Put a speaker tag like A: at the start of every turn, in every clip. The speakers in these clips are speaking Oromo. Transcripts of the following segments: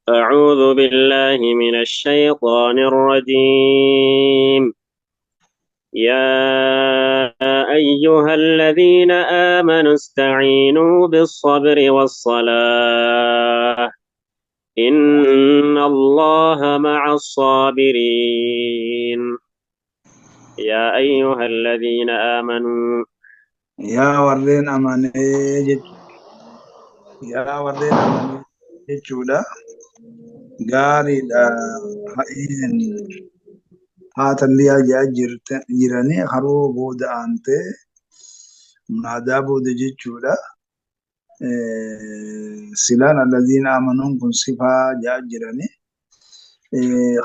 A: أعوذ بالله من الشيطان الرجيم. يا أيها الذين آمنوا استعينوا بالصبر والصلاة إن الله مع الصابرين. يا أيها الذين آمنوا
B: Yaa warreen amanee jechuudha. Yaa warreen amanee jechuudha. Gaariidha. Ha'iin haatan liyaa ja'a jiranii haroo booda aantee munaadaa booda jechuudha. Silaan alladhiina amanuun kun sifaa ja'a jiranii.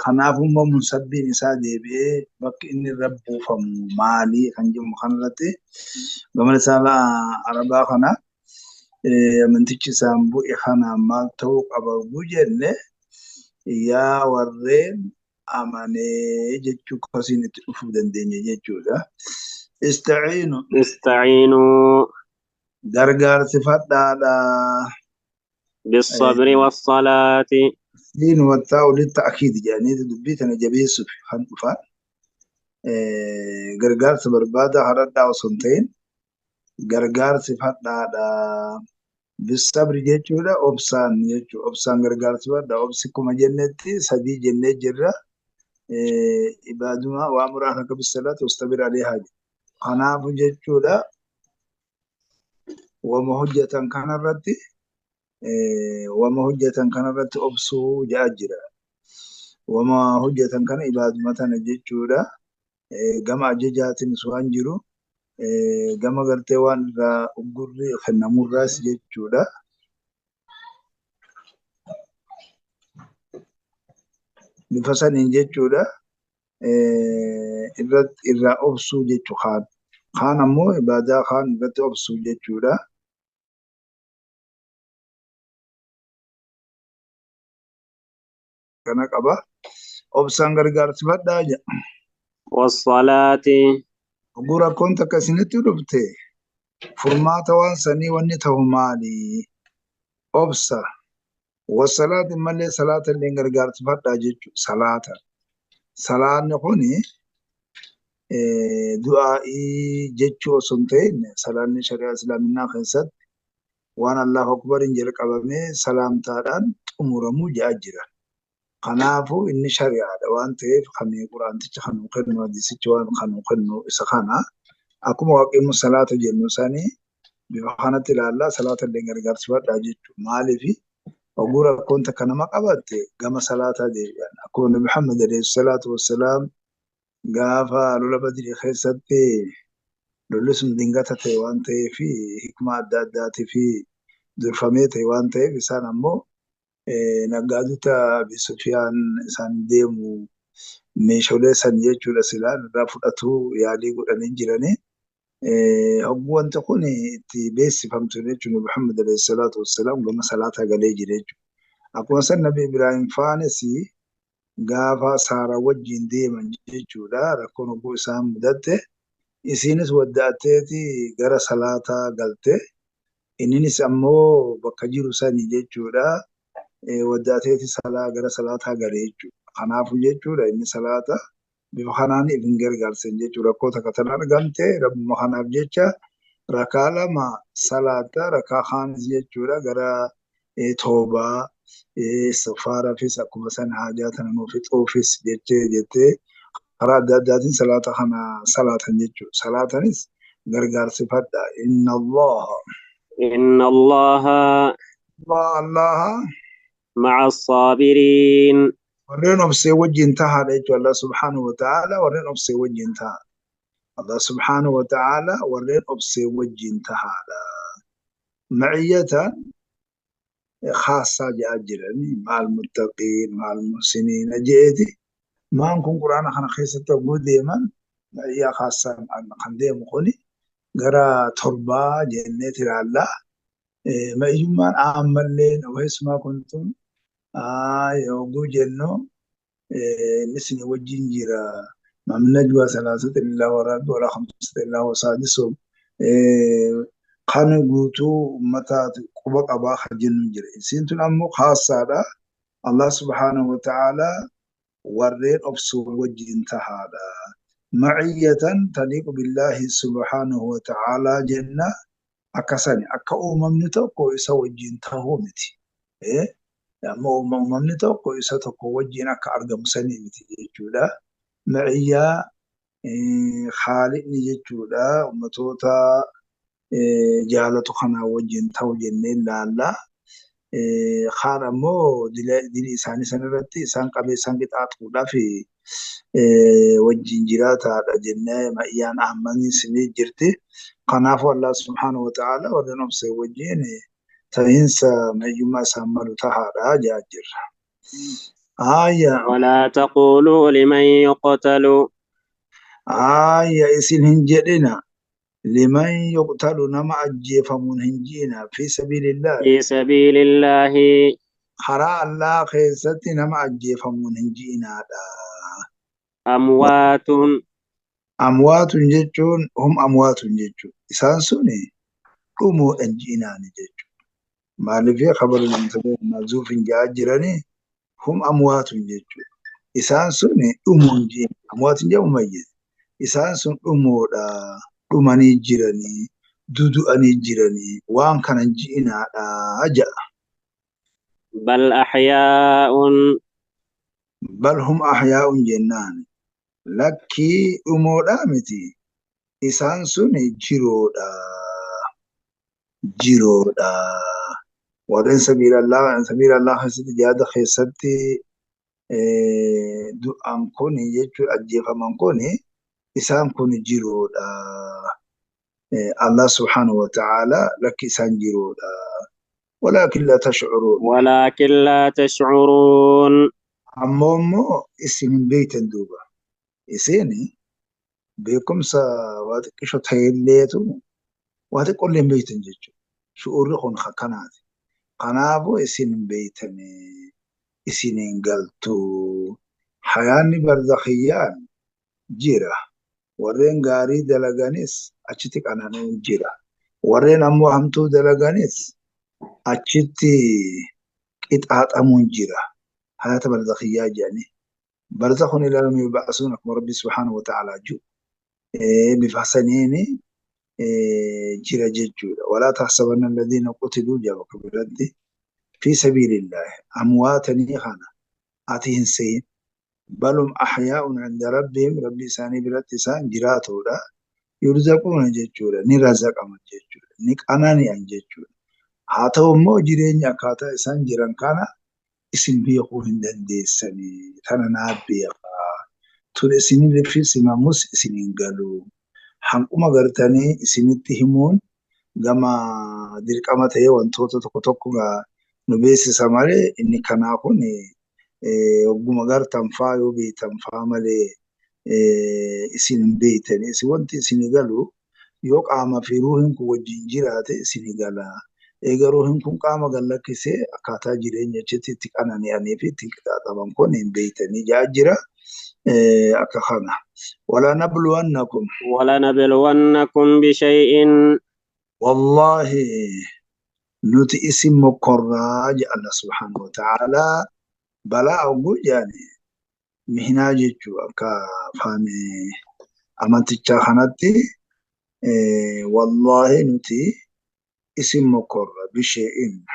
B: Kanaafummoo munsabbiin isaa deebi'ee bakki inni irra buufamu maali kan jedhamu kanarratti gama lisaana arabaa kana amantichi isaan bu'e kana maal ta'uu qaba yogguu jenne yaa warreen amanee jechuu akkasiin itti dhufuu dandeenya jechuudha. Istaciinu
A: استعينوا
B: gargaarsifadhaadha.
A: بالصبر والصلاة
B: Siin wattaa olitti akiid jedhanii dubbii tana jabeessuuf kan dhufan gargaarsa barbaada haradhaa osoo hin ta'in gargaarsifadhaadha. Bisabri jechuudha obsaan jechuudha. Obsaan gargaarsifadha. Obsi kuma jennetti sadii jennee jirra. Ibaaduma waa muraasa akka bisalaati wastabir aleehaa jedha. Kanaafu jechuudha wama hojjetan kanarratti wama hojjetan kanarratti obsuu ja'a jira. Wama hojjetan kana ibaaduma tana jechuudha. Gama ajajaatiinis waan jiru gama gartee waan irraa uggurri kennamurraas jechuudha. Bifa saniin jechuudha. Irratti irraa obsuu jechuu kaan. Kaan ammoo ibaadaa kaan irratti obsuu jechuudha. Kana qaba. Obsaan gargaarsifadhaa jedha.
A: والصلاة
B: Oguu rakkoon takka isinitti dhufte furmaata waan sanii wanni ta'u maali? Obsa. Wasalaati malee salaata illee gargaarsifadhaa jechuudha. Salaata. Salaanni kuni du'aa'ii jechuu osoo hin ta'in salaanni shari'aa islaaminaa keessatti waan Allahu akbariin jalqabamee salaamtaadhaan xumuramuu ja'a jira. Kanaafuu inni shari'aadha waan ta'eef kan quraanticha kan nuu kennu hadiisichi waan kan nuu kennu isa kana. Akkuma waaqimu salaata jennu sanii bifa kanatti ilaallaa salaata illee gargaarsifadhaa jechuudha. Maaliifi oguu rakkoon takka nama qabatte gama salaataa deebi'an. Akkuma Nabi Muhammad alayhi salaatu wassalaam gaafa lola Badrii keessatti lolli sun dingata ta'e waan ta'eef hikmaa adda addaatii fi durfamee ta'e waan ta'eef isaan ammoo naggaadota Abi Sufyaan isaan deemu meeshaalee san jechuudha silaan irraa fudhatu yaalii godhanii jiranii. Hogguu wanti kun itti beeksifamtu jechuudha Muhammad alayhi salaatu wassalaam gama salaataa galee jira jechuudha. Akkuma san Nabi Ibraahim faanis gaafa Saaraa wajjin deeman jechuudha rakkoon hogguu isaan mudatte isiinis wadda'atteeti gara salaataa galte inninis ammoo bakka jiru sani jechuudha wadda'ateeti salaa gara salaataa gale jechuudha. Kanaafuu jechuudha inni salaata bifa kanaan if hin gargaarsan jechuudha. Rakkoo takka tan argamte rabbuma kanaaf jecha rakaa lama salaata rakaa kaanis jechuudha gara toobaa istighfaaraafis akkuma san haajaa tana nuuf fixuufis jechee jettee karaa adda addaatiin salaata kana salaatan jechuudha. Salaatanis gargaarsifadha. Inna Allaha
A: إن الله
B: Allaha
A: مع الصابرين
B: warreen obsee wajjin tahaadha jechuudha. Allah subhaanahu wa ta'ala warreen obsee wajjin taha. Allah subhaanahu wa ta'ala warreen obsee wajjin tahaadha. Maciyyatan khaasaa ja'a jiranii maal muttaqiin maal muhsiniin je'eeti. Maan kun quraana kana keessatti hogguu deeman maciyyaa khaasaan kan deemu kuni gara torbaa jenneeti ilaallaa. Ma'iyyummaan ammallee waheessumaa kuntum yogguu jennu inni isin wajjin jira. ما من نجوى ثلاثة إلا ورابع ولا خمسة إلا هو سادسهم kan guutuu uummataati quba qabaa kan jennu jira. Isiin tun ammoo khaasaadha. Allah subhaanahu wa ta'aalaa warreen obsuun wajjin tahaadha. Maciyyatan taliiqu billaahi subhaanahu wa ta'aalaa jenna akkasani akka uumamni tokko isa wajjin tahuu miti. Amma uumamni tokko isa tokko wajjin akka argamu sanii miti jechuudha. Maciyyaa haaliqni jechuudha ummatoota jaalatu kanaa wajjin ta'u jennee ilaalla. Kaan ammoo dilii isaanii sanarratti isaan qabee isaan qixaaxuudhaaf wajjin jiraataadha jennee ma'iyyaan ahmaniis ni jirti. Kanaafuu Allah subhaanahu wa ta'ala warreen obsee wajjin ta'iinsa ma'iyyummaa isaan malu tahaadha jaa jirra. Aya.
A: ولا تقولوا لمن يقتل
B: Aya isin hin jedhina. Liman yuqtalu nama ajjeefamuun hin jiina fi sabiilillah.
A: في سبيل الله
B: Karaa Allah keessatti nama ajjeefamuun hin jiinaadha.
A: أموات
B: Amwaatun jechuun hum amwaatun jechuudha. Isaan suni dhumuudhaan ji'inaani jechuudha. Maaliif khabaru mazuuf hin ja'a jiranii hum amwaatun jechuudha. Isaan suni dhumuun ji'ina. Amwaatun jedhamu mayyit. Isaan sun dhumuudha. Dhumanii jiranii, dudu'anii jiranii, waan kana ji'inaadha ja'a.
A: بل أحياء
B: Bal hum ahyaa'un jennaan. Lakkii dhumuudhaa miti. Isaan sun jiroodha. Jiroodha. Warreen sabiila Allah keessatti jihaada keessatti du'an kun jechuun ajjeefaman kun isaan kun jiroodha. Allah subhaanahu wa ta'ala lakki isaan jiroodha. Walaakin laa tashcuruun.
A: ولكن لا تشعرون
B: Ammoo immoo isin hin beektan duuba. Isin beekumsa waa xiqqisho ta'elleetu waa xiqqoollee hin beektan jechuudha. Shu'uurri kun akkanaati. Kanaafuu isin hin beektanii, isin hin galtu. Hayaanni barzakhiyyaan jira. Warreen gaarii dalaganis achitti qananiin jira. Warreen ammoo hamtuu dalaganis achitti qixaaxamuun jira. Hayaata barzakhiyyaa jedhanii. Barzakhun ilaa yawmi yub'asuun akkuma Rabbi subhaanahu wa ta'aalaa jiru. Bifa saniini jira jechuudha. Walaa tahsabanna alladhiina qutiluu jedha bakka biratti fi sabiilillaahi amwaatanii kana ati hin sehin. Balum ahyaa'un inda rabbihim rabbi isaanii biratti isaan jiraatoodha. Yurzaquuna jechuudha. Ni razaqaman jechuudha. Ni qanani'an jechuudha. Haa ta'u immoo jireenya akkaataa isaan jiran kana isin beekuu hin dandeessanii. Tana naa beekaa. Tun isinii simamus isin hin galu. Hanquma gartanii isinitti himuun gama dirqama ta'ee wantoota tokko tokko nu beeksisa malee inni kanaa kun ogguma gartan faa yoo beektan faa malee isin hin beektani. Isin wanti isin galu yoo qaama fi ruuhin kun wajjin jiraate isin gala. Eega ruuhin kun qaama gallakkisee akkaataa jireenya achitti itti qanani'anii fi itti qixaaxaman kun hin beektanii jaa jira. Akka kana. Walanabluwannakum.
A: ولنبلونكم بشيء
B: Wallaahi nuti isin mokkorraa jedha Allah subhaanahu wa ta'aalaa. Balaa hogguu jedhani mihinaa jechuu akka afaan amantichaa kanatti wallaahi nuti isin mokkorra bishee'in.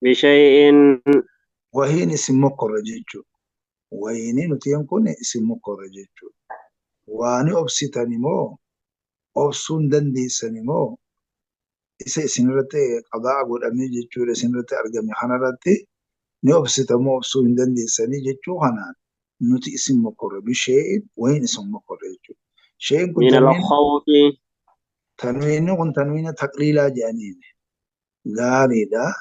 A: بشيء
B: Wahiin isin mokkorra jechuu. Wahiini nutiin kun isin mokkorra jechuu. Waani obsitan immoo obsuu hin dandeessan immoo isa isinirratti qadaa godhamee jechuudha isinirratti argame kanarratti ni obsitamoo obsuu hin dandeessanii jechuu kanaan nuti isin mokkorra bishee'in wahiin isin mokkorra jechuudha. Shee'in kun
A: من
B: tanwiin
A: الخوف
B: tanwiinni kun tanwiina taqliilaa jedhaniin gaariidha.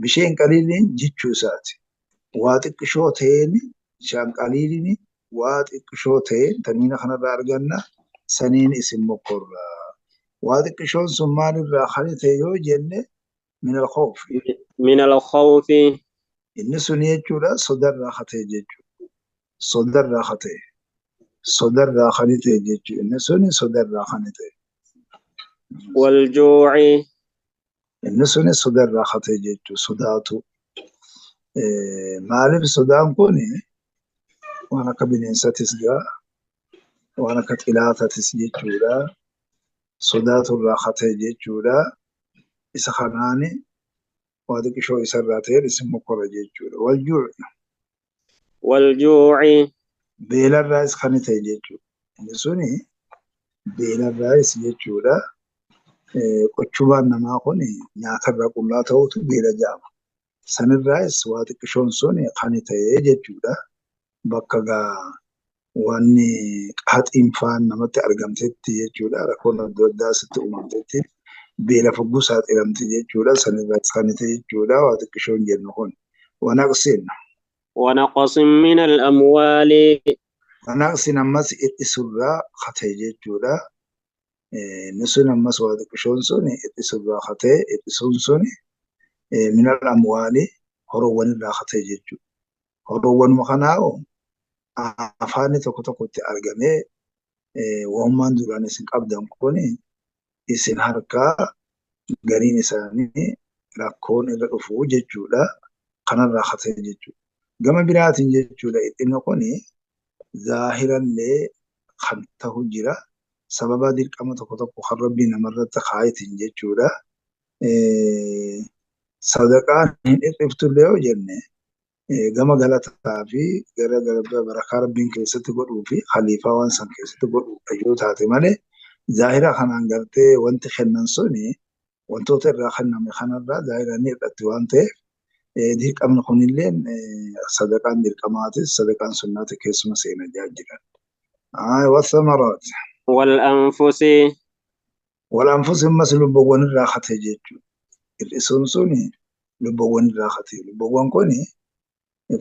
B: Bisheen qaliiliin jechuu isaati. Waa xiqqishoo ta'een bishaan qaliiliin waa xiqqishoo ta'een tanwiina kanarraa arganna saniin isin mokkorra. Waa xiqqishoon sun maalirraa kan ta'e yoo jenne min al-khawf.
A: من الخوف
B: Inni sun jechuudha sodarraa kan ta'e jechuudha. Sodarraa kan ta'e. Sodarraa kan ta'e jechuudha. Inni sun sodarraa kan ta'e.
A: والجوع
B: Inni sun sodarraa kan ta'e jechuudha. Sodaatu. Maaliif sodaan kun waan akka bineensatis gaa waan akka xilaatatis jechuudha. Sodaatu irraa hatee jechuudha. Isa kanaani waa xiqqishoo isarraa ta'een isin mokkora jechuudha. Waljuu'i.
A: والجوع
B: Beelarraas kan ta'e jechuudha. Inni suni beelarraas jechuudha. Qochubaan namaa kun nyaatarraa qullaa ta'utu beela jedhama. Sanirraas waa xiqqishoon sun kan ta'e jechuudha. Bakka gaa wanni qaaxiin faan namatti argamtetti jechuudha. Rakkoon adda addaa sitti uumamtetti beela fogguu saaxilamti jechuudha. Sanirraas kan ta'e jechuudha. Waa xiqqishoon jennu kun. Wanaqsin.
A: ونقص من الأموال
B: Wanaqsin ammas hir'isurraa hatee jechuudha. Inni sun ammas waa xiqqishoon sun hir'isurraa hatee hir'isuun sun minal amwaali horoowwan irraa hatee jechuudha. Horoowwanuma kanaa afaanni tokko tokkotti argamee waammaan duraan isin qabdan kun isin harkaa gariin isaanii rakkoon irra dhufu jechuudha. Kanarraa hatee jechuudha. Gama biraatiin jechuudha hir'inni kun zaahirallee kan ta'u jira. Sababa dirqama tokko tokko kan rabbi namarratti kaayetiin jechuudha. Sadaqaan hin hir'iftullee yoo jenne gama galataa fi gara barakaa rabbiin keessatti godhuu fi khaliifaa waan san keessatti godhuu yoo taate malee zaahira kanaan gartee wanti kennan suni wantoota irraa kenname kanarraa zaahiraan ni hir'atti waan ta'eef dirqamni kunillee sadaqaan dirqamaatis sadaqaan sunnaati keessuma seena jiran. Wasamaraat.
A: والأنفس
B: Walanfus ammas lubbuuwwan irraa hatee jechuudha. Hir'isuun suni lubbuuwwan irraa hatee. Lubbuuwwan kun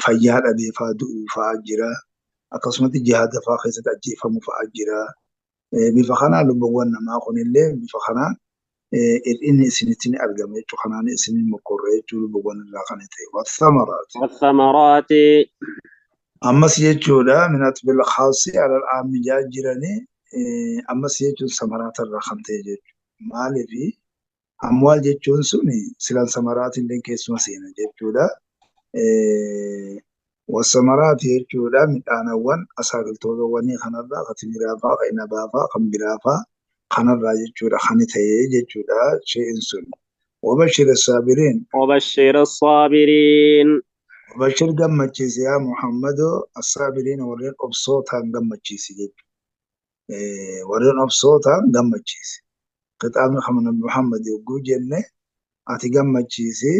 B: fayyaa dhabee fa'aa du'uu fa'aa jira. Akkasumatti jihaada fa'aa keessatti ajjeefamuu fa'aa jira. Bifa kanaan lubbuuwwan namaa kunillee bifa kanaan hir'inni isinitti ni argama jechuudha. Kanaan isinin mokkorra jechuudha lubbuuwwan irraa kan ta'e. Wasamaraat.
A: والثمرات
B: Ammas jechuudha minat bil khaasi alal aammi jaa jiranii ammas jechuun samaraata irraa kan ta'e jechuudha. Maaliifi amwaal jechuun suni silaan samaraatillee keessuma seena jechuudha. Wasamaraati jechuudha midhaanawwan asaakiltootawwanii kanarraa kan timiraa fa'aa, kan inabaa fa'aa, kan biraa fa'aa kanarraa jechuudha kan ta'e jechuudha shi'in sun. Wabashir saabiriin.
A: وبشر الصابرين
B: Wabashir gammachiisi yaa Muhammadoo assaabiriin warreen obsoo ta'an gammachiisi jechuudha. Warreen obsoo ta'an gammachiisi. Qixaamni kan Nabi Muhammad yogguu jenne ati gammachiisi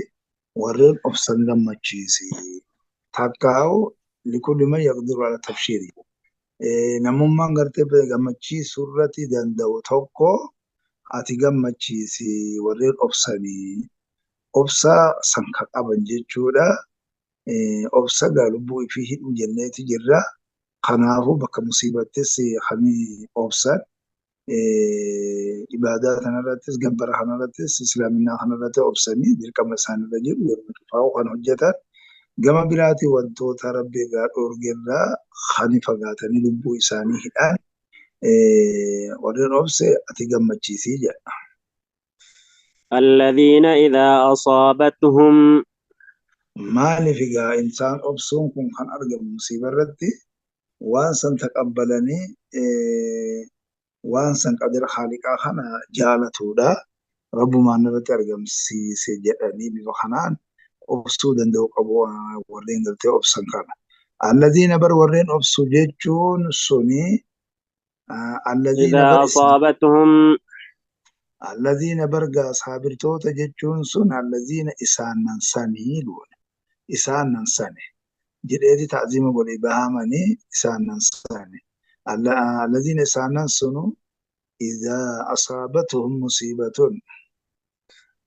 B: warreen obsan gammachiisi. Takkaa'u likulli man yaqdiru ala tabshiiri. Namummaan gartee gammachiisuu irratti danda'u tokko ati gammachiisi warreen obsanii. Obsa san kan qaban jechuudha. Obsa gaa lubbuu ifii hidhuu jenneeti jirra. Kanaafuu bakka musiibattis kan obsan ibaadaa kanarrattis gabbara kanarrattis islaaminaa kanarratti obsanii dirqama isaanirra jiru yeroo cufaa'u kan hojjetan. Gama biraatiin wantoota rabbi irraa dhoorgerraa kan fagaatanii lubbuu isaanii hidhan warreen obse ati gammachiisii jedha.
A: الذين إذا أصابتهم
B: Maaliif egaa insaan obsuun kun kan argamu musiiba irratti waan san taqabbalanii waan san qadara haaliqaa kana jaalatudha. Rabbumaan irratti argamsiise jedhanii bifa kanaan obsuu danda'u qabu warreen gartee obsan kana. Allaziina bar warreen obsu jechuun suni allaziina
A: إذا
B: bar isin
A: أصابتهم
B: allaziina bargaa saabirtoota jechuun sun allaziina isaanan sanii goone isaanan sane jedheeti ta'ziima godhe bahamanii isaanan sane allaziina isaanan sunu إذا أصابتهم مصيبة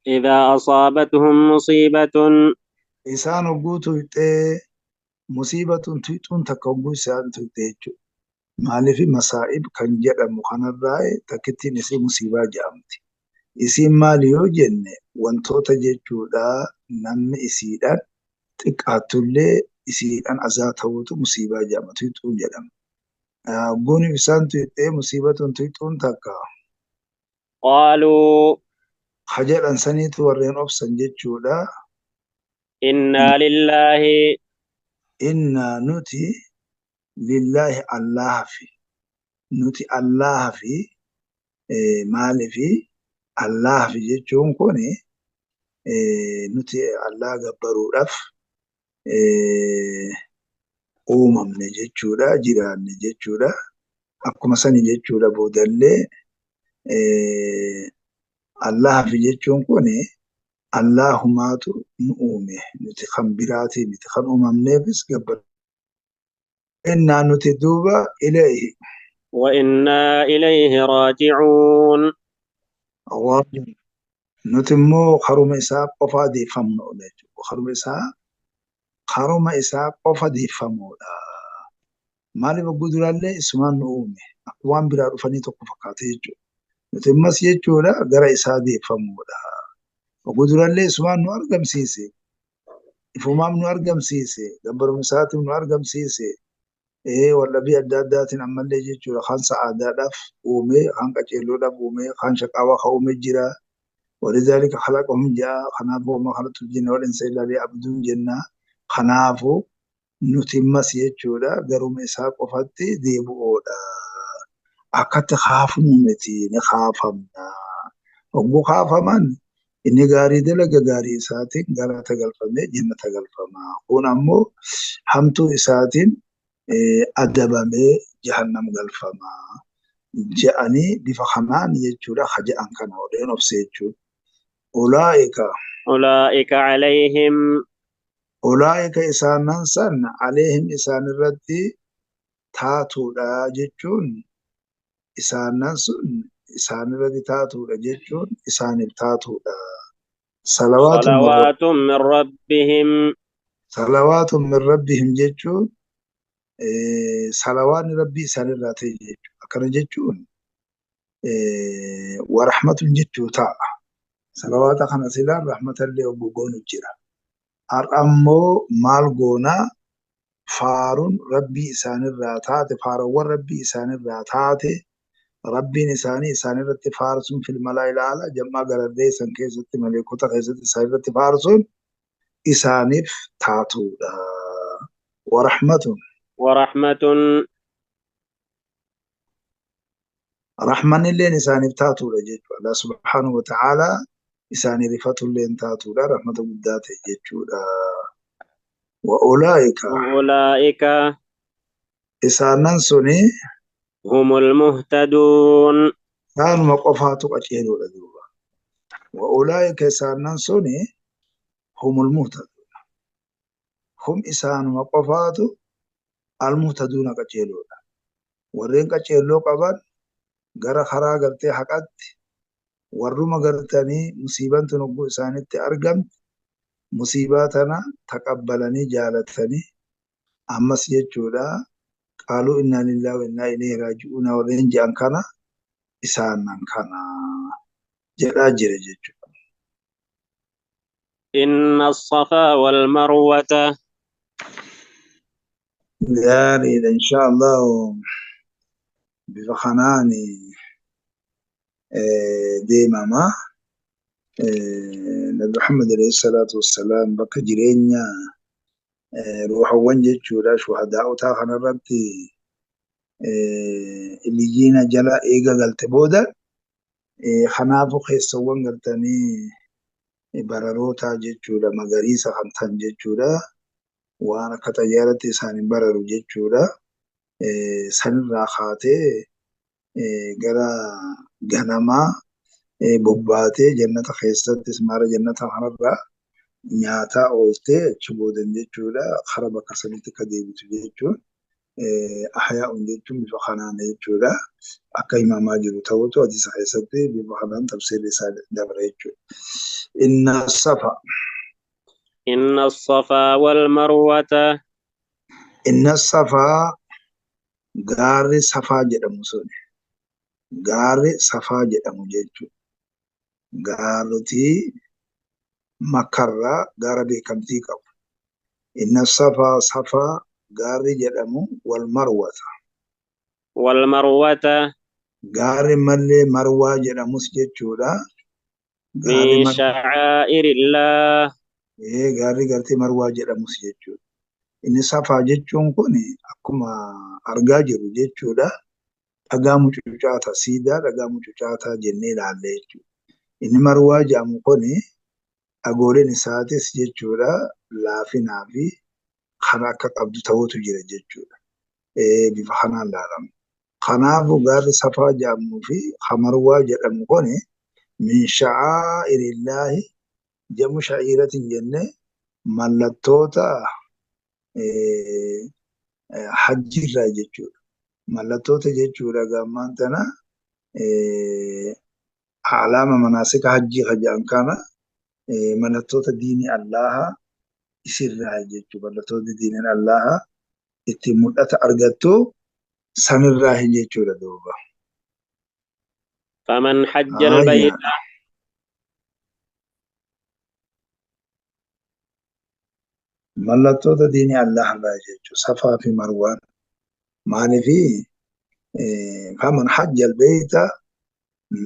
A: إذا أصابتهم مصيبة
B: isaan hogguu tuyxee musiibatun tuyxuun takka hogguu isaan tuyxee jechuudha. Maaliif masaa'ib kan jedhamu kanarraa takkittiin isii musiibaa jedhamti. Isiin maali yoo jenne wantoota jechuudha namni isiidhaan xiqqaattullee isiidhaan azaa ta'uutu musiibaa jedhama tuyxuun jedhama. Hogguun isaan tuyxee musiibatun tuyxuun takka
A: قالوا
B: ha jedhan saniitu warreen obsan jechuudha.
A: إنا لله
B: Innaa nuti lillaahi Allaahafi. Nuti Allaahafi maaliifi Allaahafi jechuun kun nuti Allah gabbaruudhaaf uumamne jechuudha, jiraanne jechuudha. Akkuma sani jechuudha boodallee Allaahafi jechuun kun Allaahumaatu nu uume, nuti kan biraatii miti, kan uumamneefis gabbar. Innaa nuti duuba ilayhi.
A: وإنا إليه راجعون.
B: Nuti immoo karuma isaa qofa deeffamnuudha jechuudha. Karuma isaa qofa deeffamuudha. Maaliif hogguu duraallee isumaan nu uume, akka waan biraa dhufanii tokko fakkaate jechuudha. Nuti ammas jechuudha gara isaa deeffamuudha. Hogguu duraallee isumaan nu argamsiise. Ifumaaf nu argamsiise. Gabbaruma isaatiin nu argamsiise. Waldhabii adda addaatiin ammallee jechuudha kan sa'aadaadhaaf uume, kan qaceelloodhaaf uume, kan shaqaawaa kan uume jira. Walidhaalika khalaqahum ja'a, kanaafuu amma kanatti jinna wal insa illaa liya'buduun jenna. Kanaafuu nuti ammas jechuudha garuma isaa qofatti deebi'oodha. Akkatti kaafnu miti, ni kaafamna. Hogguu kaafaman inni gaarii dalaga gaarii isaatiin galata galfamee jannata galfama. Kun ammoo hamtuu isaatiin adabamee jahannam galfama. Je'anii bifa kanaan jechuudha haja'an kana odeen obse jechuudha. Ulaa'ika.
A: أولئك عليهم.
B: Ulaa'ika isaanan san aleehim isaan irratti taatuudha jechuun isaanan sun isaan irratti taatuudha jechuun isaaniif taatuudha.
A: صلوات من ربهم.
B: Salawaatun min rabbihim jechuun salawaanni rabbii isaanirraa ta'e jechuudha. Akkana jechuun warahmatun jechuu ta'a. Salawaata kana silaan rahmatallee obbo goonu jira. Har'a ammoo maal goonaa faaruun rabbii isaanirraa taate, faarawwan rabbii isaanirraa taate, rabbiin isaanii isaanirratti faarsuun filmalaa ilaala jammaa gararree san keessatti maleekota keessatti isaanirratti faarsuun isaaniif taatuudha. Warahmatun.
A: ورحمة.
B: Rahman illeen isaaniif taatuudha jechuudha. Allah subhaanahu wa ta'ala isaanii rifatu illeen taatuudha. Rahmata guddaa ta'e jechuudha. Wa ulaa'ika.
A: وأولئك
B: Isaanan suni
A: هم المهتدون.
B: Isaanuma qofaatu qaceeloodha duuba. Wa ulaa'ika isaanan suni humul muhtaduun. Hum isaanuma qofaatu al-muhtaduuna qaceeloodha. Warreen qaceelloo qaban gara karaa gartee haqatti warruma gartanii musiibaan tun hogguu isaanitti argamte musiibaa tana taqabbalanii jaalatanii ammas jechuudha qaaluu innaa lillaahi wa innaa ilayhi raaji'uun warreen je'an kana isaanan kana jedhaa jira jechuudha.
A: إن الصفا والمروة.
B: Gaariidha insha Allah bifa kanaan deemama. Nabi Muhammad alayhi salaatu wassalaam bakka jireenya ruuxawwan jechuudha shuhadaa'otaa kanarratti iliyyiina jala eega galte booda kanaafu keessawwan galtanii bararoota jechuudha magariisa kan ta'an jechuudha waan akka xayyaaratti isaanii bararu jechuudha sanirraa kaatee gara ganamaa bobbaatee jannata keessattis maara jannata kanarraa nyaataa ooltee achi boodan jechuudha kara bakka sanitti akka deebitu jechuun ahyaa'uun jechuun bifa kanaan jechuudha akka himamaa jiru ta'utu hadiisa keessatti bifa kanaan tafsiirri isaa dabra jechuudha. Inna safa.
A: إن الصفا والمروة.
B: Inna safaa gaarri safaa jedhamu sun gaarri safaa jedhamu jechuudha. Gaarrotii Makkarraa gaara beekamtii qabu. Inna safaa safaa gaarri jedhamu wal marwata.
A: والمروة.
B: Gaarri mallee marwaa jedhamus jechuudha.
A: من شعائر الله.
B: Gaarri gartee Marwaa jedhamus jechuudha. Inni Safaa jechuun kun akkuma argaa jirru jechuudha. Dhagaa mucucaataa, siidaa dhagaa mucucaataa jennee ilaalle jechuudha. Inni Marwaa jedhamu kun dhagooleen isaatis jechuudha laafinaa fi kan akka qabdu ta'utu jira jechuudha. Bifa kanaan ilaalama. Kanaafuu gaarri Safaa jedhamuu fi Marwaa jedhamu kun min sha'aa'irillaahi jedhamu sha'iiratiin jennee mallattoota hajjiirraa jechuudha. Mallattoota jechuudha gammaan tana alaama manaasika hajjii jedhan kana mallattoota diinii Allaahaa isirraa jechuudha. Mallattoota diiniin Allaahaa ittiin mul'ata argattu sanirraa jechuudha duuba.
A: فمن حج البيت
B: Mallattoota diinii Allaah irraa jechuudha. Safaa fi Marwaan maaliifi faman hajja albeeyta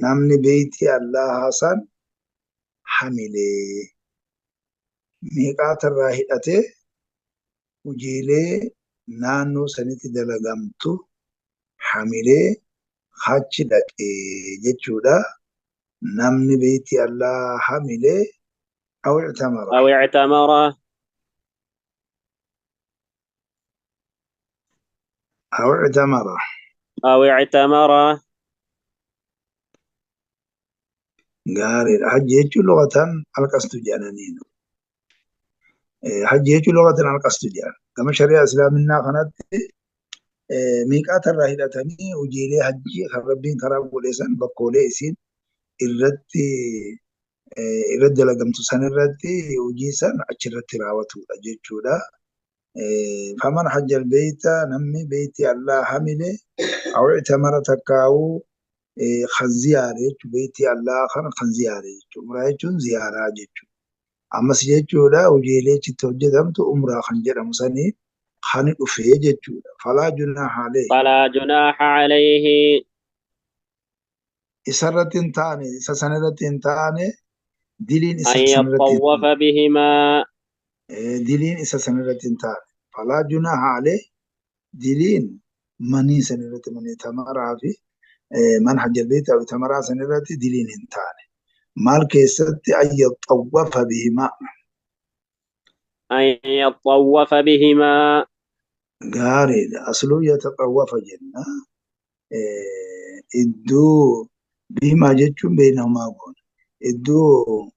B: namni beeytii Allaahaa san hamilee miiqaatarraa hidhatee hojiilee naannoo sanitti dalagamtu hamilee achi dhaqee jechuudha. Namni beeytii Allaahaa hamilee aw ictamara.
A: أو اعتمر
B: أو اعتمر
A: أو اعتمر
B: Gaariidha. Hajji jechuun lughatan alqasdu jedhaniin. Hajji jechuun lughatan alqasdu jedhan. Gama shari'aa islaaminaa kanatti miiqaatarraa hidhatanii hojiilee hajjii kan rabbiin karaa godhe san bakkoolee isiin irratti irratti dalagamtu san irratti hojii san achirratti raawwatudha jechuudha. Faman hajja albeeyta namni beeyti Allah hamile aw ictamara takkaa'uu kan ziyaare jechuudha. Beeyti Allah kana kan ziyaare jechuudha. Umraa jechuun ziyaaraa jechuudha. Ammas jechuudha hojiilee achitti hojjetamtu umraa kan jedhamu sanii kan dhufee jechuudha. Falaa junaaha alayhi.
A: فلا جناح عليه
B: Isarratti hin taane, isa sanirratti hin taane, diliin isa
A: أن
B: sanirratti hin
A: يطوف بهما
B: diliin isa sanirratti hin taane. Falaa junaaha alayhi diliin manii sanirratti manii tamaraa fi man hajjal beeyta aw tamaraa sanirratti diliin hin taane. Maal keessatti an yaxawwafa bihimaa.
A: أن يطوف بهما
B: Gaariidha. Asluu yataxawwafa jenna. Iddoo bihimaa jechuun beeynahumaa goona. Iddoo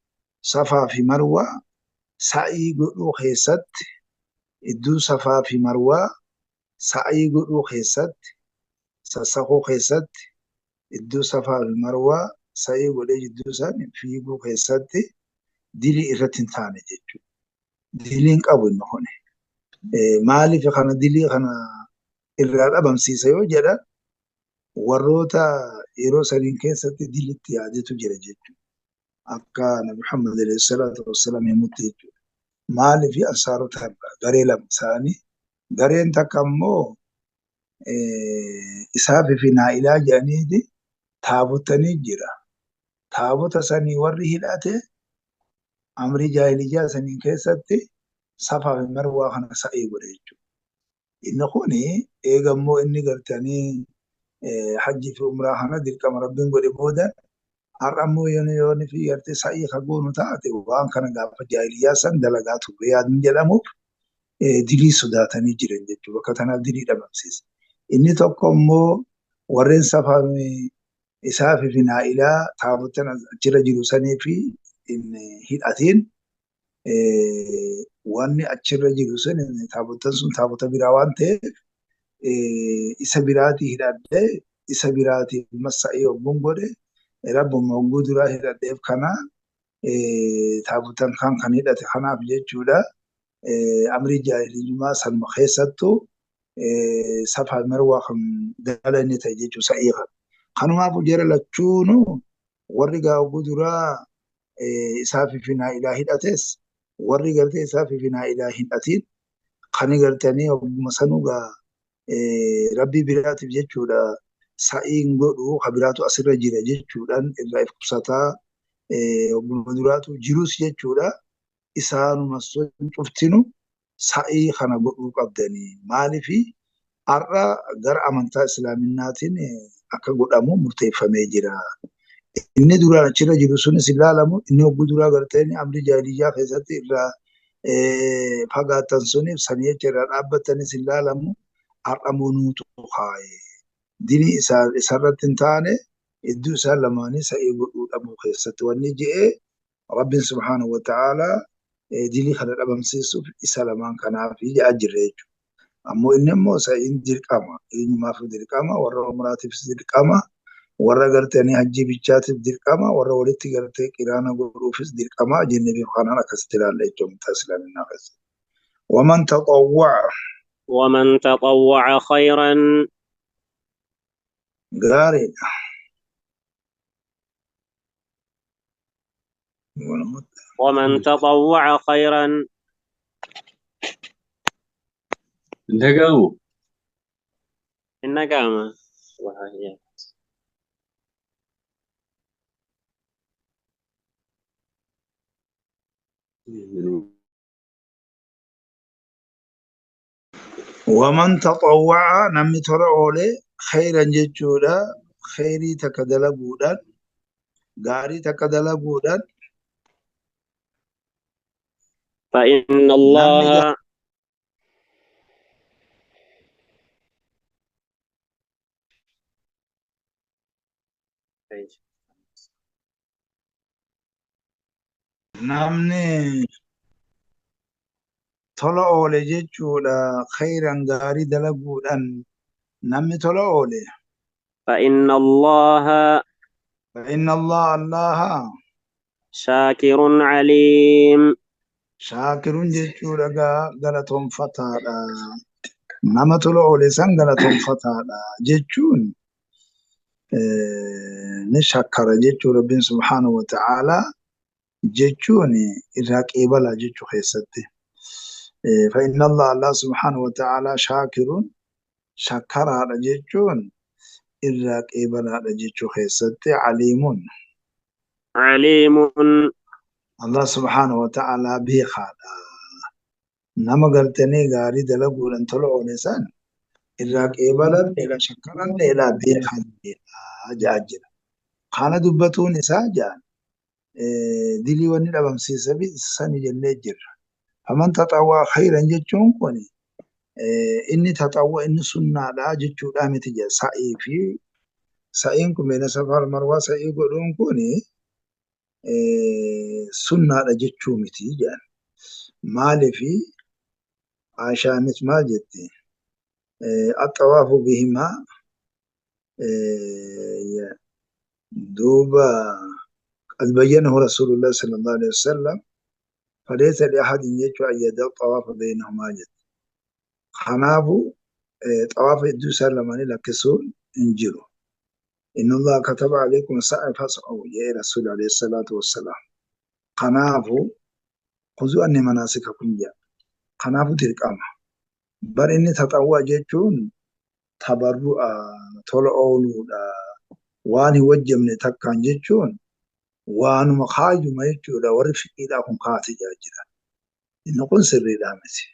B: Safaa fi Marwaa sa'ii godhuu keessatti iddoo Safaa fi Marwaa sa'ii godhuu keessatti sassakuu keessatti iddoo Safaa fi Marwaa sa'ii godhee jidduu san fiiguu keessatti dilii irratti hin taane jechuudha. Diliin qabu inni kuni. Maaliif kana dilii kana irraa dhabamsiisa yoo jedhan warroota yeroo saniin keessatti dilitti yaadetu jira jechuudha. Akka Nabi Muhammad alayhi salaatu wassalaam himutti jechuudha. Maaliif ansaarota irraa garee lama isaanii gareen takka immoo Isaafi fi Naa'ilaa jedhaniiti taabotanii jira. Taabota sanii warri hidhate amrii jaahiliyyaa sanii keessatti Safaa fi Marwaa kana sa'ii godhe jechuudha. Inni kuni eega immoo inni gartanii hajjii fi umraa kana dirqama rabbiin godhe booda har'a immoo yooni fi gartee sa'ii ka goonu taate waan kana gaafa jaahiliyyaa san dalagaa turre yaadni jedhamuuf dilii sodaatanii jiran jechuudha. Bakka tanaaf dilii dhabamsiisa. Inni tokko immoo warreen Safaa Isaafi fi Naa'ilaa taabotan achirra jiru sanii fi hidhatiin wanni achirra jiru sun taabotan sun taabota biraa waan ta'eef isa biraatii hidhadhee isa biraatii sa'ii hogguun godhe rabbuma hogguu duraa hidhadheef kana taabotan kan hidhate kanaaf jechuudha. Amrii jaahiliyyummaa sanuma keessattuu Safaa fi Marwaa kan dala inni ta'e jechuudha sa'ii kana. Kanumaafuu jara lachuunu warri hogguu duraa Isaafi fi Naa'ilaa hidhates warri gartee Isaafi fi Naa'ilaa hidhatiin kan gartanii hogguma sanuu gaa rabbii biraatiif jechuudha sa'iin godhu ka biraatu asirra jira jechuudhaan irraa if qusataa hogguma duraatu jirus jechuudha. Isaanuma sun cuftinu sa'ii kana godhuu qabdanii. Maaliifi har'a gara amantaa islaaminaatiin akka godhamu murteeffamee jira. Inni duraan achirra jiru sunis ilaalamu inni hogguu duraa garteen amri jaahiliyyaa keessatti irraa fagaatan suniif sanii jecha irraa dhaabbatanis ilaalamu har'a nuutu kaaye. Dini isarratti hin taane iddoo isaan lamaanii sa'ii godhuu dhabuu keessatti wanni je'ee Rabbiin subhaanahu wa ta'aalaa dilii kana dhabamsiisuuf isa lamaan kanaaf ja'a jirre jechuudha. Ammoo inni immoo sa'iin dirqama. Eenyumaaf dirqama, warra umraatiifis dirqama, warra gartanii hajjii bichaatiif dirqama, warra walitti gartee qiraana godhuufis dirqama jennee bifa kanaan akkasitti ilaalla jechuudha amantaa islaaminaa keessatti. Waman taxawwa'a
A: ومن تطوع خيرا
B: gaariidha.
A: ومن تطوع خيرا
C: Dhaga'amu.
A: النقامة وهي
B: Waman taxawwa'a namni tola oole khayran jechuudha. Khayrii takka dalaguudhaan gaarii takka dalaguudhaan
A: فإن
B: namni
A: الله
B: namni tola oole jechuudha. Khayran gaarii dalaguudhaan namni tola oole.
A: فإن الله
B: فإن الله الله
A: شاكر عليم
B: shaakirun jechuudha galatoonfataadha. Nama tola oole san galatoonfataadha jechuun ni shakkara jechuu Rabbiin subhaanahu wa ta'aalaa jechuun irraa qeebala jechuu keessatti. فإن الله الله سبحانه وتعالى شاكر shakkaraadha jechuun irraa qeebalaadha jechuu keessatti aliimun
A: عليم
B: Allah subhaanahu wa ta'aalaa beekaadha. Nama gartanii gaarii dalaguudhaan tola oole san irraa qeebalan irraa shakkaran irraa beekan ja'a jira. Kana dubbatuun isaa ja'an dilii wanni dhabamsiisa fi sani jennee jirra. Faman taxawwaa khayran jechuun kun inni taxawwa inni sunnaadha jechuudha miti jedha. Sa'ii fi sa'iin kun beena safaa marwaa sa'ii godhuun kun sunnaadha jechuu miti jedhan. Maaliifi Aishaanis maal jetti? Axxawaafu bihimaa duuba قد بينه رسول الله صلى الله عليه وسلم فليس لأحد يجب أن يدع الطواف بينهما جد. Kanaafuu xawaafa hedduu isaan lamaanii lakkisuun hin jiru. إن الله كتب عليكم السعي فاسعوا يا رسول عليه الصلاة والسلام. Kanaafuu خذوا عني مناسككم jedha. Kanaafuu dirqama. Bar inni taxawwaa jechuun tabarru'a tola ooluudha. Waan hin wajjamne takkaan jechuun waanuma kaayyuma jechuudha warri fiqiidhaa kun kaate jira. Inni kun sirriidhaa miti.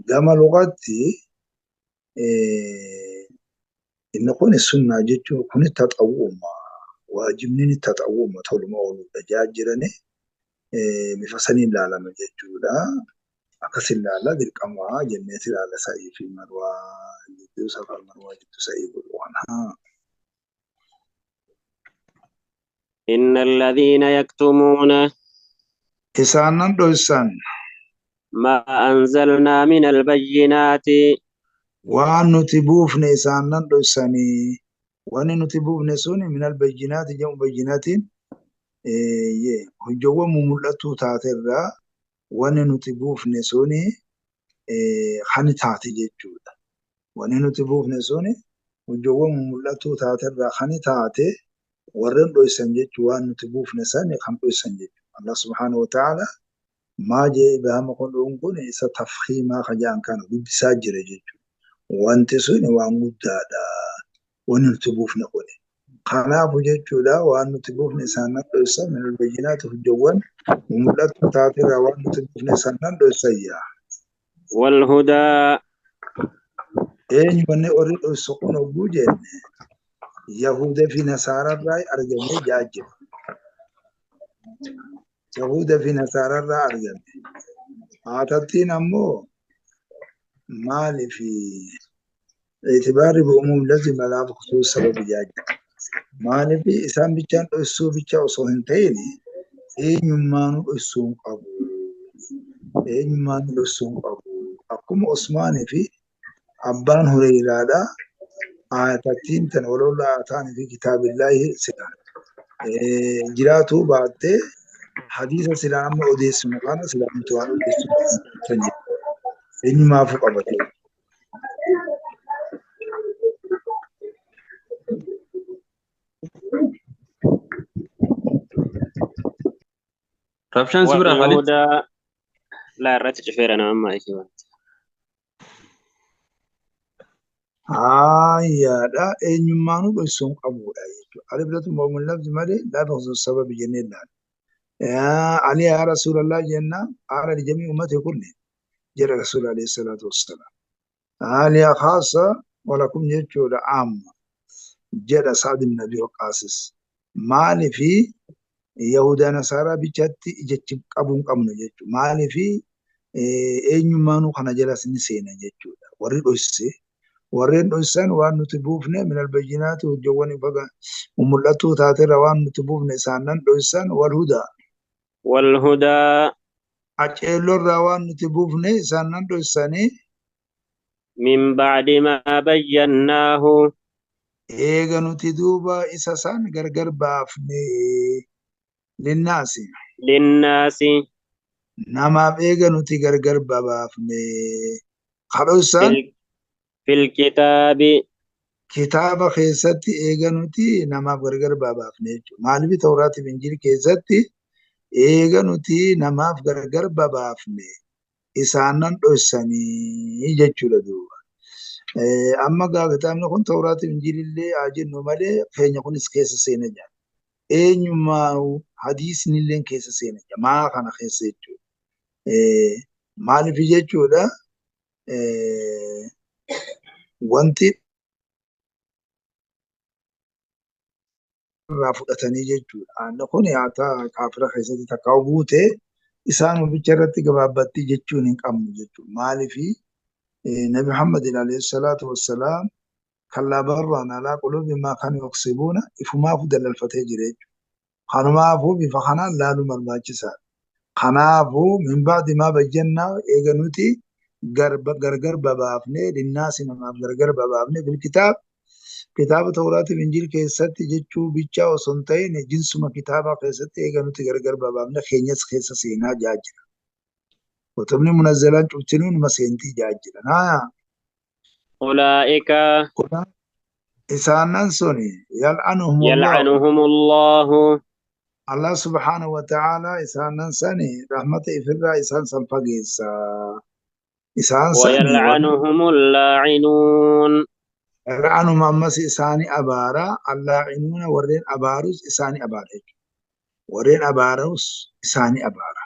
B: Gama luqatti inni kun sunnaa jechuun kun taxawwuma waajibni ni taxawwuma toluma ooluudha jaa jirani bifa saniin ilaalama jechuudha. Akkas ilaala dirqama jenneet ilaala sa'ii fi marwaa jidduu safar marwaa jidduu sa'ii godhu waan.
A: إن الذين يكتمون
B: Isaanan dhoysan
A: ما أنزلنا من البينات
B: waan nuti buufne isaanan dhoysanii wanni nuti buufne suni min albayyinaati jedhamu bayyinaatiin hojjawwan mumul'attuu taaterraa wanni nuti buufne suni hani taate jechuudha. Wanni nuti buufne suni hojjawwan mumul'attuu taaterraa hani taate warreen dhoysan jechuu waan nuti buufne sani kan dhoysan jechuudha. Allah subhaanahu wa ta'ala maa jee ibhaama kun dhuun kun isa tafhiimaa ka jedhan kana guddisaa jira jechuudha. Wanti suni waan guddaadha. Wanni nuti buufne kuni. Kanaafu jechuudha waan nuti buufne isaan nan dhoysa minal bayyinaati hujjawwan mul'attu taaterraa waan nuti buufne isaan nan dhoysayya.
A: والهدى
B: Eenyu wanni warri dhoysu kun hogguu jenne Yahuda fi Nasaararraa argamee jaa jira. Yahuda fi Nasaararraa argame. Haatattiin ammoo maaliif itibaarri bi'umuum lazima laa bikhusuus sababi jaa jira. Maaliif isaan bichaan dhoysuu bicha osoo hin ta'in eenyummaanuu dhoysuu hin qabu. Eenyummaanuu dhoysuu hin qabu. Akkuma Usmaanii fi abbaan Hureyraadha. Aayatattiin tan waloola ataanii fi kitaabillaahi sila jiraatuu baattee hadiisa silaa amma odeessinu kana silaa nuti waan odeessinu kan jedhu. Eenyumaafuu qabate.
C: Rabshaan si biraa Khalid?
A: والهدى لا irratti cufeera nama ammaa ishee wanti.
B: Haayyaadha eenyummaanuu dhoysuu hin qabudha jechuudha. Aliblatu mu'min lafzi malee laa bikhusuus sababi jennee ilaalla. Ali yaa Rasuulallah jennaan qaala lijamii ummati kulli jedha Rasuul alayhi salaatu wassalaam. Ali khaasa walakum jechuudha amma jedha Sa'd ibn Abi Waqqaasis. Maaliifi Yahudaa Nasaaraa bichatti ijachi qabuu hin qabnu jechuudha. Maaliifi eenyummaanuu kana jalas ni seena jechuudha. Warri dhoyse warreen dhoysan waan nuti buufne minal bayyinaati hojjawwan ifa mul'attuu taaterra waan nuti buufne isaan nan dhoysan wal hudaa
A: والهدى
B: aceellorraa waan nuti buufne isaan nan dhoysanii
A: من بعد ما بيناه
B: eega nuti duuba isa san gargar baafne linnaasi
A: للناس
B: namaaf eega nuti gargar babaafne kadhoysan
A: في الكتاب
B: kitaaba keessatti eega nuti namaaf gargar babaafne jechuudha. Maaliif Tawraatiif Injiil keessatti eega nuti namaaf gargar babaafne isaan nan dhoysanii jechuudha duuba. Amma gaa kitaabni kun Tawraatiif Injiilillee haa jennu malee keenya kunis keessa seena jira. Eenyummaa hadiisni illee keessa seena jira. Maa kana keessa jechuudha. Maaliif jechuudha wanti irraa fudhatanii jechuudha. Aanni kun haata kaafira keessatti takka buute isaan bicha irratti gabaabbatti jechuun hin qabnu jechuudha. Maaliif Nabi Muhammad alayhi salaatu wassalaam kallaa barraan alaa quluubi maa kan yoksibuuna ifumaafu dalalfatee jira jechuudha. Kanumaafuu bifa kanaan laaluu barbaachisaadha. Kanaafuu min ba'di maa bayyannaa eega nuti gargar babaafnee linnaasi namaaf gargar babaafnee bilkitaab kitaaba Tawraatiif Injiil keessatti jechuu bichaa osoo hin ta'in jinsuma kitaabaa keessatti eega nuti gargar babaafne keenyas keessa seenaa jaa jira. Kutubni munazzalaan cuftinuu numa seentii jaa jira. Naa
A: أولئك
B: isaanan suni yal'anuhumullahu
A: يلعنهم الله
B: Allah subhaanahu wa ta'ala isaanan sani rahmata ifirraa isaan san fageessa. Isaan sani
A: ويلعنهم اللاعنون
B: yal'anuhum ammas isaani abaara allaa'inuuna warreen abaarus isaani abaara jechuudha. Warreen abaarus isaani abaara.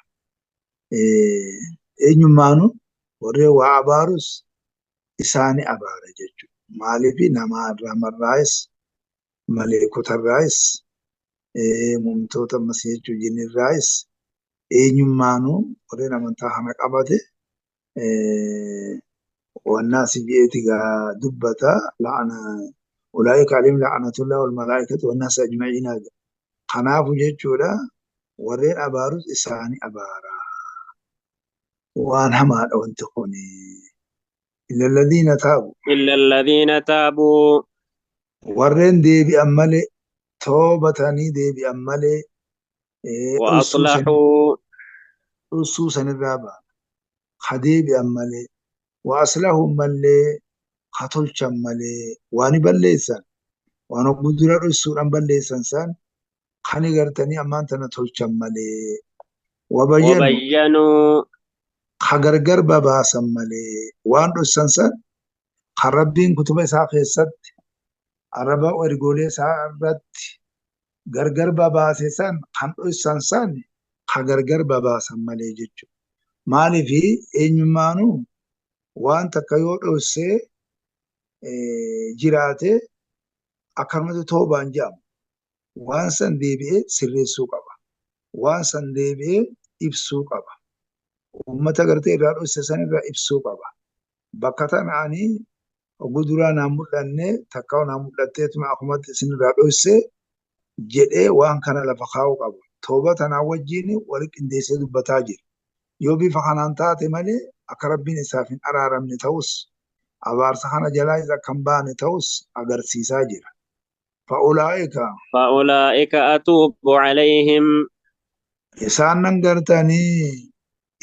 B: Eenyummaanu warreen waa abaarus isaani abaara jechuudha. Maaliif nama namarraayis maleekotarraayis muumtoota ammas jechuu jinnirraayis eenyummaanuu warreen amantaa kana qabate wannaasi je'eeti gaa dubbata la'ana ulaa'ika alayhim la'anatullah wal malaa'ikatu wannaasi ajma'iina kanaafu jechuudha warreen abaarus isaani abaara waan hamaadha wanti kuni illa alladhiina taabu
A: إلا الذين تابوا
B: warreen deebi'an malee toobatanii deebi'an malee
A: وأصلحوا
B: dhoysuu sanirraa ba'an ka deebi'an malee wa aslahuu malee ka tolchan malee waan balleessan waan hogguu dura dhoysuudhaan balleessan san kani gartanii ammaan tana tolchan malee wabayyanu
A: وبينوا
B: ka gargar babaasan malee waan dhoysan san kan rabbiin kutuba isaa keessatti Arraba ergoolee isaa irratti gargar babaase san kan dhoysan san ka gargar babaasan malee jechuudha. Maaliif eenyummaanuu waan takka yoo dhoysee jiraate akkanumatti toobaan jedhamu. Waan san deebi'ee sirreessuu qaba. Waan san deebi'ee ibsuu qaba. Uummata gartee irraa dhoyse san irraa ibsuu qaba. Bakka tana ani oguu duraa naan mul'anne takka naan mul'atteetuma akkumatti isin irraa dhoyse jedhee waan kana lafa kaa'uu qaba. Tooba tanaa wajjin wal qindeessee dubbataa jira. Yoo bifa kanaan taate malee akka Rabbiin isaaf hin araaramne ta'us abaarsa kana jalaa isa akka hin baane ta'us agarsiisaa jira. Fa'ulaa'ika
A: فأولئك أتوب عليهم
B: isaan nan gartanii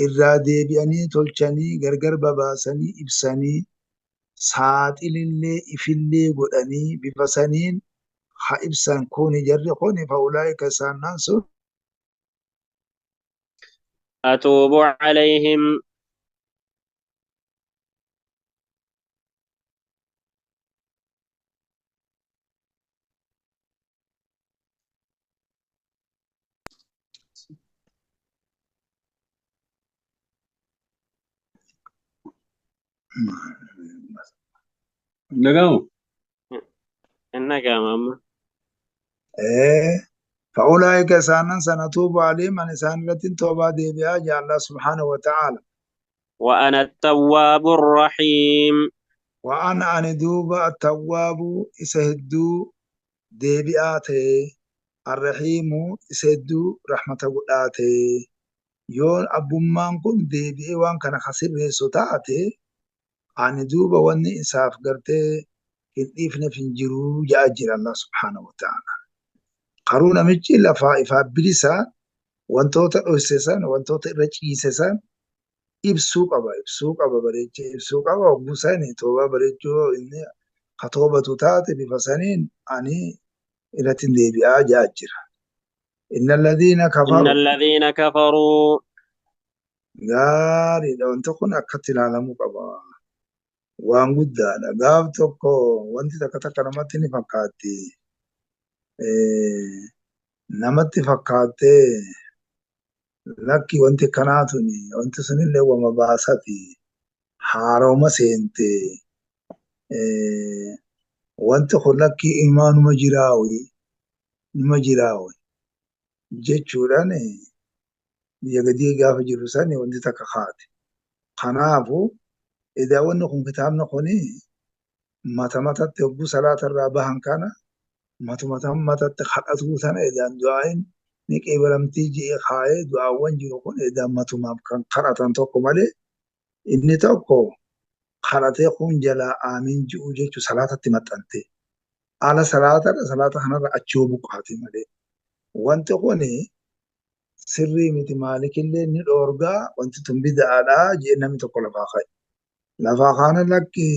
B: irraa deebi'anii tolchanii gargar babaasanii ibsanii saaxilillee ifillee godhanii bifa saniin ha ibsan kuni jarri kuni fa'ulaa'ika isaan nan sun
A: أتوب عليهم
C: Dhaga'amu?
A: إنك يا ماما
B: فأولئك isaanan sana tuubu عليهم ani isaan irratti toobaa deebi'aa jaa Allah subhaanahu wa ta'ala.
A: وأنا التواب الرحيم
B: وأنا ani duuba attawwaabu isa hedduu deebi'aa ta'e arrahiimu isa hedduu rahmata godhaa ta'e yoo abbummaan kun deebi'ee waan kana ka sirreessu taate ani duuba wanni isaaf gartee hin dhiifneef hin jiruu ja'a jira Allah subhaanahu wa ta'ala. Qaruu namichi lafaa ifaa bilisa wantoota dhoyse san wantoota irra ciise san ibsuu qaba ibsuu qaba bareechee ibsuu qaba hogguu sani toobaa bareechuu inni ka toobatu taate bifa saniin ani irratti hin deebi'aa ja'a jira. Inna alladhiina
A: إن
B: kafaru
A: الذين كفروا
B: gaariidha wanti kun akkatti ilaalamuu qaba. Waan guddaadha. Gaaf tokko wanti takka takka namatti ni fakkaatti. Namatti fakkaattee lakki wanti kanaa tuni wanti sunillee wama baasati haaroma seente wanti kun lakki imaanuma jiraawi numa jiraawi jechuudhaan biyya gadii gaafa jiru sani wanti takka kaate. Kanaafu edaa wanni kun kitaabni kuni mata matatti hogguu salaata irraa bahan kana matuma matatti kadhatuu sana edaan du'aayin ni qeebalamtii ji'e kaayee du'aawwan jiru kun edaan matumaaf kan kadhatan tokko malee inni tokko kadhatee kun jalaa aamiin ji'u jechuu salaatatti maxxante. Ala salaatadha salaata kanarra achi yoo buqqaate malee. Wanti kuni sirrii miti maalikillee ni dhoorgaa wanti tun bida'aadhaa jee namni tokko lafaa ka'e. Lafaa kaana lakki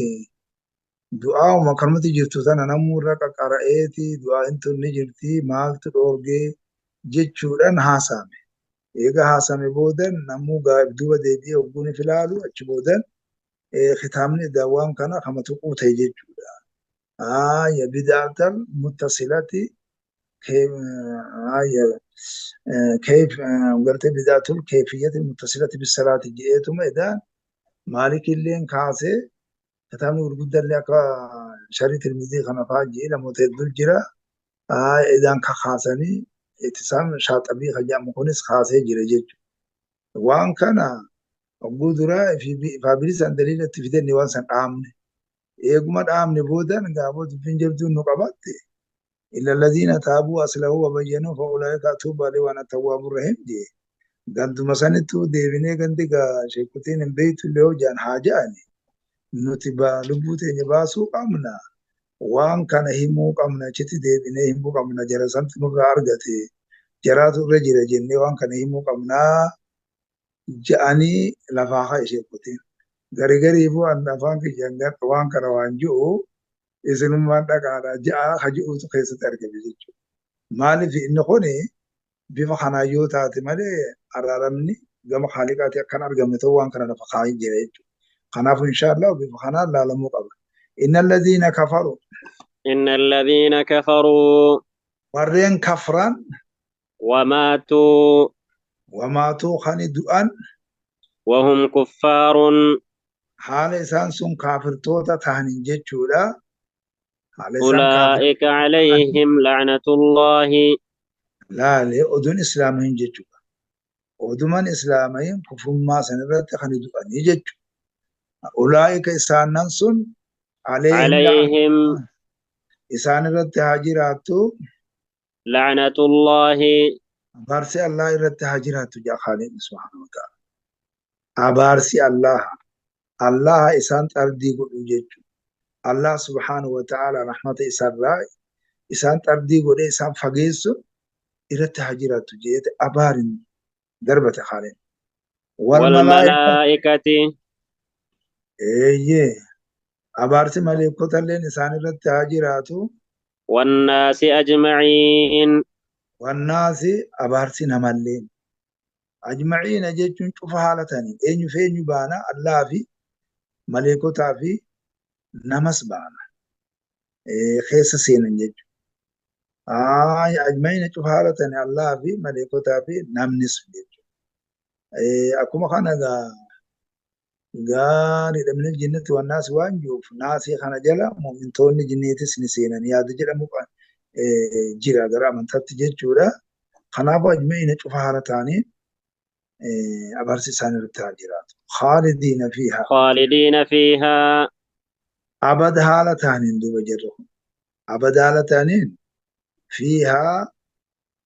B: du'aa'uma akkanumatti jirtu tana namuu irra qaqqara'eeti du'aa'in tun ni jirti maaltu dhoorgee jechuudhaan haasa'ame. Eega haasa'ame boodan namuu duuba deebi'ee hogguun if ilaalu achi boodan kitaabni daawwaan kana kama tuquu ta'e jechuudha. Aya bid'atal muttasilati aya kayf gartee bid'atul kayfiyyati muttasilati bisalaati je'eetuma edaan maalikilleen kaasee kitaabni gurguddaallee akka sharii Tirmizii kana fa'aa jee namoota hedduu jira. Edaan kakaasanii ittisaam shaaxabii kan jedhamu kunis kaasee jira jechuudha. Waan kana hogguu duraa ifaa bilisaan daliila itti fidanne waan san dhaabne. Eeguma dhaabne boodan gaafoo dubbiin jabduun nu qabatte. إلا الذين تابوا وأصلحوا وبينوا فأولئك أتوب عليهم وأنا التواب الرحيم jee. Ganduma sanittuu deebinee gandi gaa sheekutiin hin beektu illee hojjaan haa ja'ani. Nuti lubbuu teenya baasuu qabna. Waan kana himuu qabna achitti deebinee himuu qabna jara santu nurraa argate jaraatu irra jira jennee waan kana himuu qabnaa ja'anii lafaa ka'e sheekutiin. Gari gariifuu afaan kiyyaan waan kana waan ji'u isinummaan dhaqaadha ja'a ka ji'uutu keessatti argame jechuudha. Maaliif inni kuni bifa kanaan yoo taate malee araaramni gama haaliqaati akkan argamne ta'uu waan kana lafa kaa'ee jira jechuudha. Kanaafuu inshaallah bifa kanaan laalamuu qaba. Inna alladhiina kafaru
A: إن الذين كفروا
B: Warreen kafran
A: وماتوا
B: wamaatuu kan du'an
A: وهم كفار
B: haala isaan sun kaafirtoota ta'aniin jechuudha. Haala isaan kaafir
A: أولئك عليهم لعنة الله
B: laalee oduun islaamahin jechuudha. Oduman islaamahin kufrummaa sanirratti kan du'anii jechuudha. Ulaa'ika isaanan sun alayhim
A: عليهم
B: isaan irratti haa jiraattu
A: لعنة الله
B: abaarsi Allah irratti haa jiraattu jedha Khaaliqni subhaanahu wa ta'ala. Abaarsi Allah Allah isaan xardii godhu jechuudha. Allah subhaanahu wa ta'ala rahmata isaarraa isaan xardii godhee isaan fageessu irratti haa jiraattu jedhee abaarin darbate Khaaliqni. Wal malaa'ika
A: والملائكة
B: eeyyee abaarsi maleekota illeen isaan irratti haa jiraatu.
A: والناس أجمعين
B: Wannaasi abaarsi namalleen. Ajmaciina jechuun cufa haala ta'aniin eenyu fi eenyu baana Allah fi maleekotaa fi namas baana keessa seenan jechuudha. Ajmaciina cufa haala ta'aniin Allah fi maleekotaa fi namnis jechuudha. Akkuma kana gaariidha min aljinnati wannaasi waan jiruuf naasii kana jala mu'mintoonni jinniitis ni seenan yaada jedhamu jira gara amantaatti jechuudha. Kanaafuu ajmaciina cufa haala ta'aniin abaarsi isaan irratti haa jiraatu. Khaalidiina fiihaa.
A: خالدين فيها
B: Abada haala ta'aniin duuba jirru kun. Abada haala ta'aniin fiihaa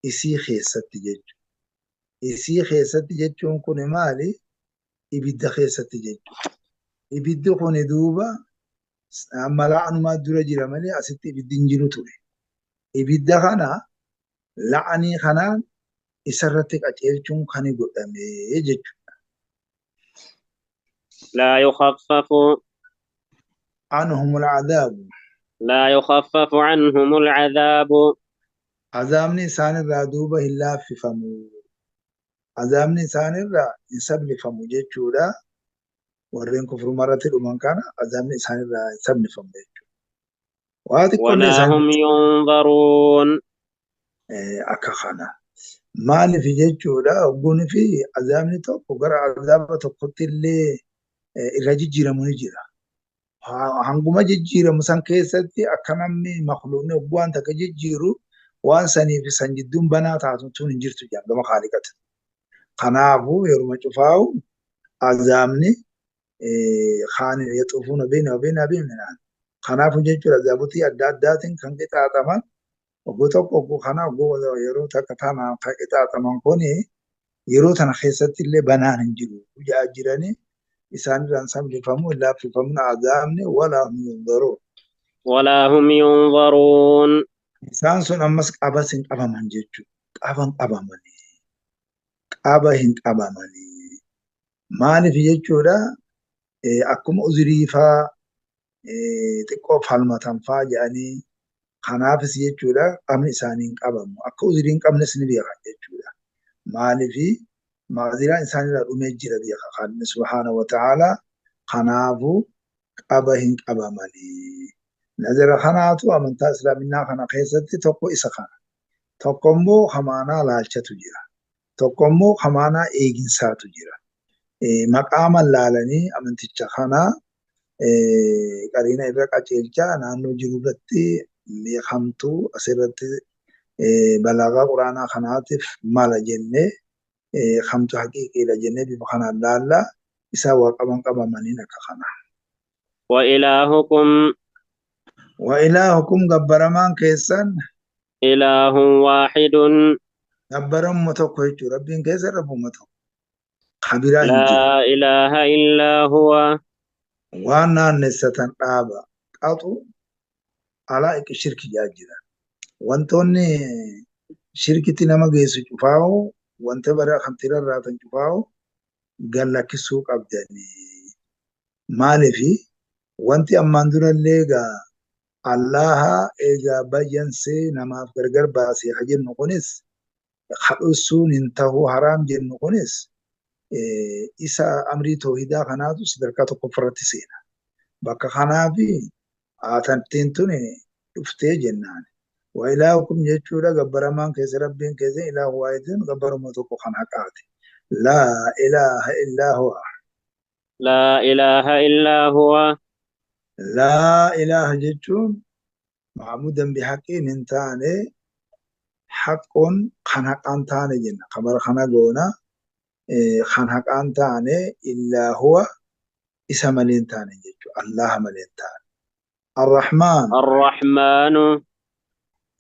B: isii keessatti jechuudha. Isii keessatti jechuun kun maali? Ibidda keessatti jechuudha. Ibiddi kun duuba amma la'anumaa dura jira malee asitti ibiddi hin jiru ture. Ibidda kana la'anii kanaan isarratti qajeelchuun kan godhame jechuudha.
A: لا يخفف
B: Anhumul adaabu.
A: لا يخفف عنهم العذاب
B: Azaabni isaanirraa duuba hin laaffifamu. Azaabni isaanirraa hin sablifamu jechuudha. Warreen kufrummaa irratti dhuman kana azaabni isaanirraa hin sablifamu jechuudha. Waa xiqqoollee
A: ولا
B: isaan
A: هم ينظرون
B: akka kana. Maaliif jechuudha hogguun fi azaabni tokko gara azaaba tokkotti illee irra jijjiiramu ni jira. Hanguma jijjiiramu san keessatti akka namni makluuqni hogguu waan takka jijjiiru waan sanii fi san jidduun banaa taatu tun hin jirtu jedhama gama Khaaliqatti. Kanaafuu yeruma cufaa'u azaabni kaan yaxuufuuna beena wa beena beeminaan. Kanaafuu jechuudha azaabotii adda addaatiin kan qixaaxaman ogguu tokko ogguu kana ogguu yeroo takka tanaan kan qixaaxaman kuni yeroo tana keessatti illee banaan hin jiru. Ja'a jiranii isaan irraan sablifamu hin laaffifamu azaabni walaa hum yunzaruun.
A: ولا هم ينظرون
B: Isaan sun ammas qabas hin qabaman jechuudha. Qaban qabamanii. Qaba hin qabamanii. Maaliif jechuudha akkuma uzurii faa xiqqoo falmatan faa jedhanii kanaafis jechuudha qabni isaanii hin qabamu. Akka uzurii hin qabnes ni beekan jechuudha. Maaliif maaziraan isaanirraa dhumee jira beeka Khaalidni subhaanahu wa ta'ala kanaafuu qaba hin qabamanii. Nazara kanaatu amantaa islaaminaa kana keessatti tokko isa kana. Tokko immoo hamaanaa laalchatu jira. Tokko immoo hamaanaa eeginsaatu jira. Maqaama laalanii amanticha kanaa qariina irra qajeelchaa naannoo jiru irratti beekamtuu asirratti balaagaa quraanaa kanaatiif mala jennee kamtu haqiiqiidha jennee bifa kanaan laallaa isaa waa qaban qabamaniin akka kana.
A: وإلهكم
B: Wa ilaahukum gabbaramaan keessan
A: إله واحد
B: gabbaramuma tokko jechuudha. Rabbiin keessa rabbuma tokko. Kabiraa hin jiru.
A: لا إله إلا هو
B: Waan naannessatan dhaaba. Qaxu alaa'iqi shirki jaa jira. Wantoonni shirkitti nama geessu cufaa'u wanta bara kan tirarraatan cufaa'u gallakkisuu qabdanii. Maaliifi wanti ammaan durallee egaa Allaha egaa bayyansee namaaf gargar baasee ha jennu kunis kadhossuun hin ta'u haraam jennu kunis isa amrii toohidaa kanaatu sadarkaa tokkoffaarratti seena. Bakka kanaafi atantiin tun Dhuftee jennaan. Wa ilaahukum jechuudha gabbaramaan keessa rabbiin keessa ilaahu waahidun gabbaruma tokko kan haqaati. Laa ilaaha illaa huwa.
A: Laa ilaaha illaa huwa.
B: Laa ilaaha jechuun macbuudan bihaqiin hin taane haqqoon kan haqaan taane jenna. Kabara kana goona kan haqaan taane illaa huwa isa malee hin taane jechuudha. Allaha malee hin taane. Arrahmaan.
A: Arrahmaanu.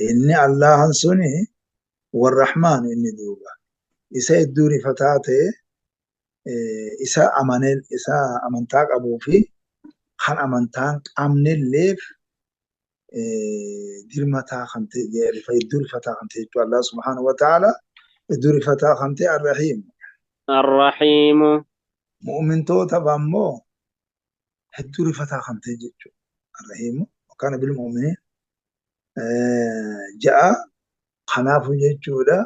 B: Inni Allahan suni warrahmaan inni duuba. Isa hedduu rifataa ta'e isa amanee isa amantaa qabuu fi kan amantaa hin qabnelleef dirmataa kan ta'e hedduu rifataa kan ta'e jechuudha. Allah subhaanahu wa ta'ala hedduu rifataa kan ta'e Arrahiim.
A: Arrahiimu.
B: Mu'mintootaaf ammoo hedduu rifataa kan ta'e jechuudha. Arrahiimu wakkaana bil mu'miniin ja'a kanaafuu jechuudha.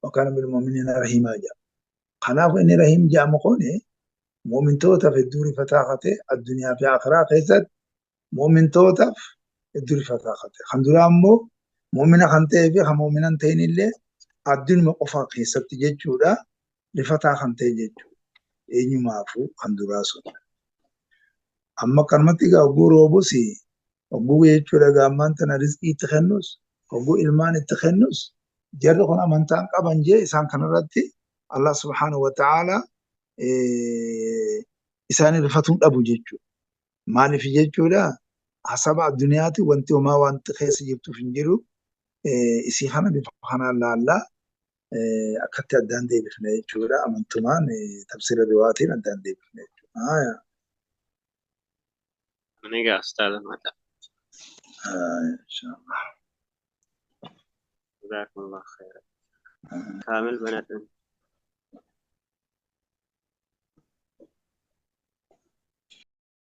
B: Wakkaana bil mu'miniina rahiimaa ja'a. Kanaafuu inni rahiim ja'amu kuni mu'mintootaaf hedduu rifataa kan ta'e addunyaa fi akhiraa keessatti mu'mintootaaf hedduu rifataa kan ta'e. Kan duraa ammoo mu'mina kan ta'ee fi kan mu'mina hin ta'in illee addunuma qofa keessatti jechuudha rifataa kan ta'e jechuudha. Eenyumaafuu kan duraa sun. Amma akkanumatti egaa hogguu roobus hogguu jechuudha egaa ammaan tana rizqii itti kennus hogguu ilmaan itti kennus jarri kun amantaa hin qaban jee isaan kanarratti Allah subhaanahu wa ta'ala isaan rifatuun dhabu jechuudha. Maaliif jechuudha hasaba addunyaati wanti homaa wanti keessa jirtuuf hin jiru isii kana bifa kanaan laallaa akkatti addaan deebifne jechuudha. Amantumaan tafsira riwaatiin addaan deebifne jechuudha.
A: Ani egaa ustaaza mata.
B: Inshallah.
A: Jazakumullah khairan. Kaamil banadhu.